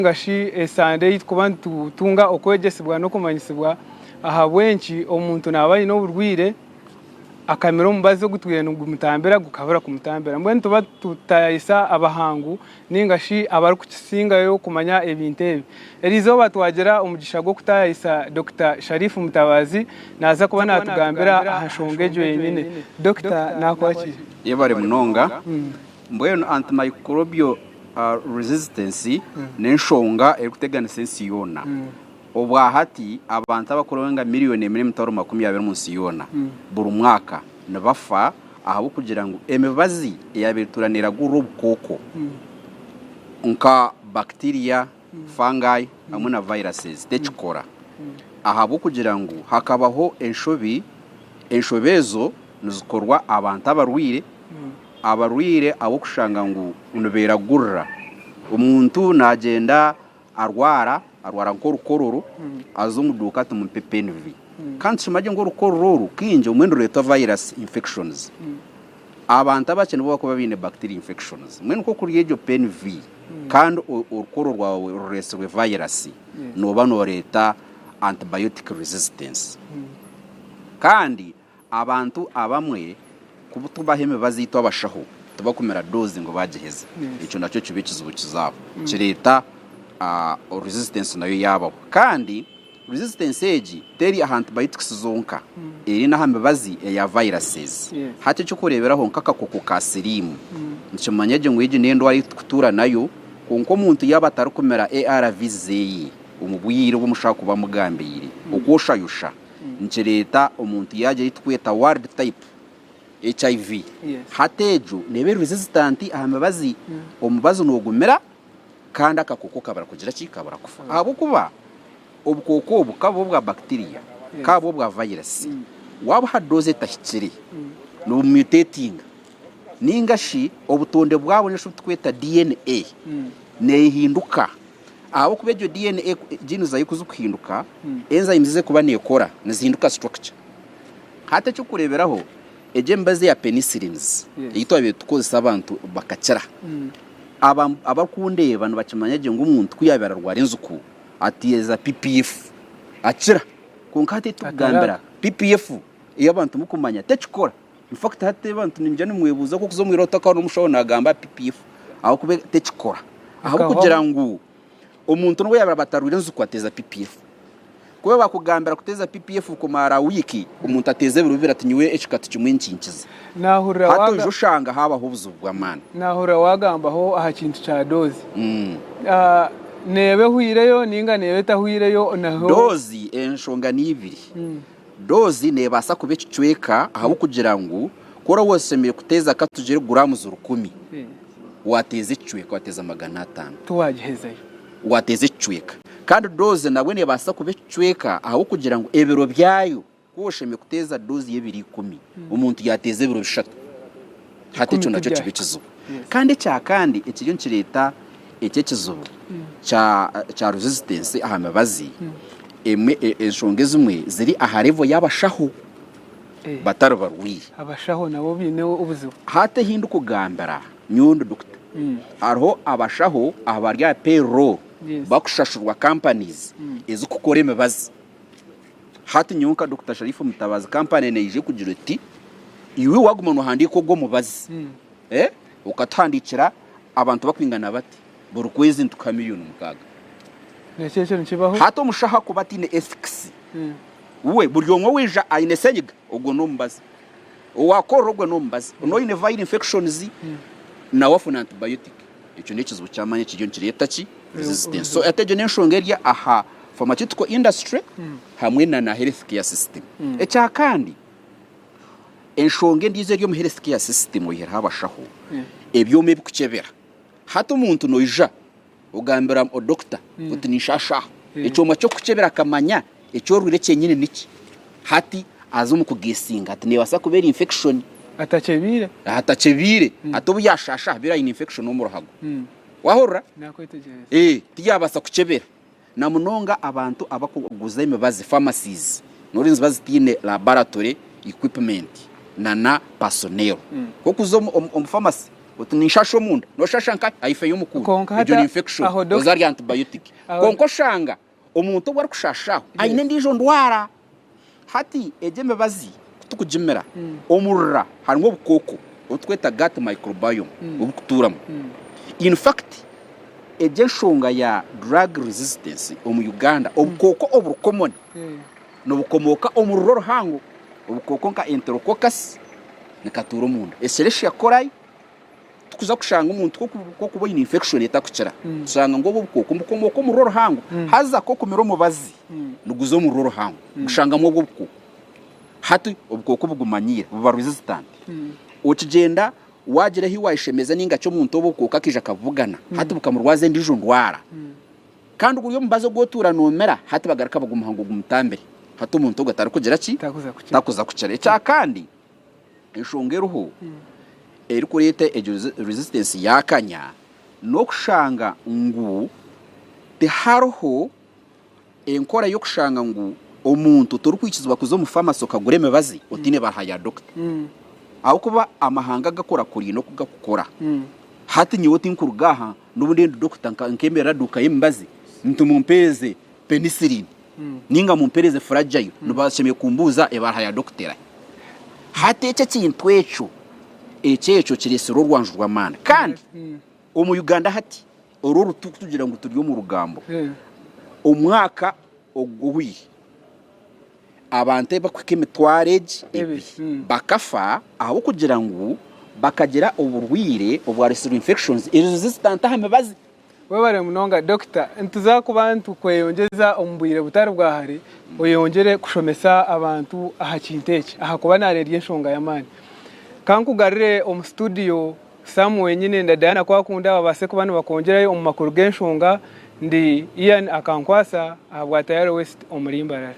Ninga shi esande ei turikuba nitutunga okwegyesibwa n'okumanyisibwa ahabw'enki omuntu naaba aine oburwaire akamira omubazi ogutwire nigumutambira gukabura kumutambira. Mbwenu nituba tutayayisa abahangu ninga shi abarikukisingayo kumanya ebintu ebi. Eriizooba twagira omugisha gw'okutayayisa Dokita Sharif Mutabazi naaza kuba naatugambira aha nshonga egyo yenyine. Dokita naakwakira. Yebare munonga. Mbwenu antimicrobial resistance n'enshonga erikuteganisa ensi yoona. Obwahati abantu abarikurenga miriyoni emwe n'emitwaro 20 omu nsi yoona buri mwaka nibafa ahabw'okugira ngu emibazi eyaabaire etuura neeragurira obukooko nka bacteria, fungi hamwe na viruses tekikora ahabw'okugira ngu hakabaho enshobi, enshobi ezo nizikorwa abantu abarwaire. Abarwaire ab'okushanga ngu niberagurira, omuntu nagyenda arwara, arwara nk'orukororo aza omu duuka ati mumpe PenV. Kandi tukimanye ngu orukororo oru kaingi obumwe nirureetwa virus infections. Abantu abakye nibo barikuba baine bacteria infections. Mbwenu ku okurya egyo PenV kandi orukororo rwawe rureetsirwe virus, nooba nooreeta antibiotic resistance. Kandi Abantu abamwe ku tubaha emibazi itwe abashaho tibakumira doozi ngu bagiheze. Ekyo nakyo kiba ekizibu kizaabo. Kireeta resistance nayo yaabaho. Kandi resistance egi teri aha antibiotics zonka, eri n'aha mibazi eya viruses. Hati eky'okureeberaho nk'akakooko ka siriimu, nitukimanya gye ngu egi n'endwara ei turikutuura nayo, kwonka omuntu yaaba atarikumira ARVs zeeye omu bwire obu omushaho arikuba amugambiire, okwoshayosha, Nikireeta omuntu yaagira ei turikweta wild type HIV. Hati egyo neeba eri resistant aha mibazi, omubazi noogumira kandi akakooko kabura kugira ki? Kabura kufa. Ahabw'okuba obukooko obu ka bube obwa bacteria, ka bube obwa virus, waabuha dose etahikire nibumutatinga ninga shi obutonde bwabwo ninga shi obu turikweta DNA neehinduka. Ahabw'okuba egyo DNA genes zayo ku zikuhinduka, enzymes ez'erikuba neekora nizihinduka structure. Hati eky'okureeberaho, egyo emibazi eya penicillins ei twabaire tukozesa abantu bakakira, abarikundeeba nibakimanya gye ngu omuntu ku yaabaire arwara enjuku ateeza PPF akira. Kwonka hati ei turikugambira PPF ei abantu murikumanya tekikora. In fact hati abantu niinyija nimwebuuza oku okuza omu irwariro otakahurira omushaho naagamba aha PPF ahabw'okuba tekikora. Ahabw'okugira ngu omuntu n'obu yaaba atarwaire enjuku ateeza PPF. Ku bakugambira kuteeza PPF kumara wiiki, omuntu ateeza ebiro bibiri ati nyowe ekikatu kimwe nikinkiza. Naahurira Hati waaga oija oshanga haabaho obuzibu bw'amaani. Naahurira waagambaho aha kintu kya doozi. Neeba ehweireyo nainga neeba etahweireyo naho. Doozi enshonga ni ibiri. Doozi neebaasa kuba ekicweka ahabw'okugira ngu ku oraabe oshemereire kuteeza ka tugire guraamuzi rukumi, waateeza ekicweka waateeza 500. Tiwaagihezayo. Waateeza ekicweka. Kandi doozi nabwo neebaasa kuba ekicweka ahabw'okugira ngu ebiro byayo, ku oshemereire kuteeza doozi y'ebiro ikumi, omuntu yaateeza ebiro bishatu. Hati ekyo nakyo kiba ekizibu. Kandi ekya kandi ekiriyo nikireeta eki ekizibu kya resistance aha mibazi, emwe enshonga ezimwe ziri aha level y'abashaho batari barwaire. Abashaho nabo baine obuzibu. Hati ehi ndikugambira nyowe ndi doctor, hariho abashaho abari aha payroll bakushashurwa companies ezikukora emibazi. Hati nyowe nka Dokita Sharifa Mutabazi kampani neija ekugira eti iwe waguma nohandiika ogwo omubazi eh, okatuhandiikira abantu bakwingana bati buri kwezi nitukuha miriyoni mukaaga. Nekyo ekyo nikibaho. Hati omushaho akuba ataine ethics we buri omwe owaija aine senyiga ogwo n'omubazi, owakorora ogwo n'omubazi, n'oine viral infections nawe afuna antibiotic. Ekyo n'ekizibu ky'amaani ekiriyo nikireeta ki? Resistance. So ati egyo n'enshonga eri aha pharmaceutical industry hamwe na na health care system. Ekya kandi, enshonga endiijo eri omu health care system oyihireho abashaho, ebyoma ebikukyebera. Hati omuntu noija ogambira doctor oti ninshaasha aha, ekyoma ky'okukukyebera akamanya eki orwaire kyenyini niki. Hati aza omu kugesinga ati neebaasa kuba eri infection. Atakyebiire. Atakyebiire. Hati obu yaashaasha abaire aine infection omu ruhago. Waahurira? Naakwetegyereza. Ee, tiyaabaasa kukyebera. Na munonga abantu abarikuguza emibazi, pharmacies, noreeba niziba zitaine laboratory equipment na na personnel. Ku orikuza omu pharmacy. Oti ninshasha omunda, noshasha nkahi? Ahaifo y'omukuuno. Kwonka Egyo ni hati infection, aho oza ahari antibiotic. Aho Kwonka oshanga omuntu obu arikushasha aho aine endiijo ndwara. Hati egyo emibazi ku turikugimira, omurira harimu obukooko obu turikweta gut microbiome oburikutuuramu. In fact egyo enshonga ya drug resistance omu Uganda, obukooko oburi common nibukomooka omu rura oruhango, obukooko nka enterococcus nikatuura omunda, Escherichia coli Tikuza kushanga omuntu ku okuba oine infection etakukira, tushanga ngu obwo obukooko nibukomooka omu rura oruhango haza ku okumira omubazi niguza omu rura oruhango gushangamu obwo obukooko. Hati obukooko bugumanyiire buba resistant. Okigyenda wagira ahi wayeshemeza ninga ki omuntu obwo obukooko akaija akabubugana hati bukamurwaza endiijo ndwara. Kandi guri omubazi ogu otuura noomira hati bagaruka bagumuha ngu gumutambire. Hati omuntu ogwo tarikugira ki? Takuza kukira. Ekyakandi. Enshonga eriho erikureeta egyo resistance yaakanya n'okushanga ngu tihariho enkora y'okushanga ngu omuntu torikwikirizibwa kuza omu famasi okagura emibazi otaine baruha ya dokita. Ahabw'okuba amahanga gakora kuriine oku gakukora. Hati nyowe tinkuruga aha n'obu ndiyo ndi dokita nkemerera aha duuka y'emibazi nti mumpeereze penicillin. Ninga mumpereze Flagyl nibashemereire kumbuuza ebaruha ya dokita erahi. Hati ekyo ekintu ekyo ekyo ekyo kiresire orwanju rw'amaani kandi omu Uganda hati oru orutukutugira ngu turi omu rugambo omwaka oguhwire abantu abakuhika emitwaro egi ebiri bakafa ahabw'okugira ngu bakagira oburwaire obwa respiratory infections resistant aha mibazi. Webare munonga Dokita. Nituza kuba nitukweyongyeza omu bwire butari bwa hare oyeyongyere kushomesa abantu aha kintu eki ahakuba nareeba eri enshonga y'amaani. Kankugarure omu studio Sam wenyine na Diana Kwakunda babaase kuba nibakwongyerayo omu makuru g'enshonga. Ndi Ian Akankwasa ahabwa Tayaro West omuri Mbarara.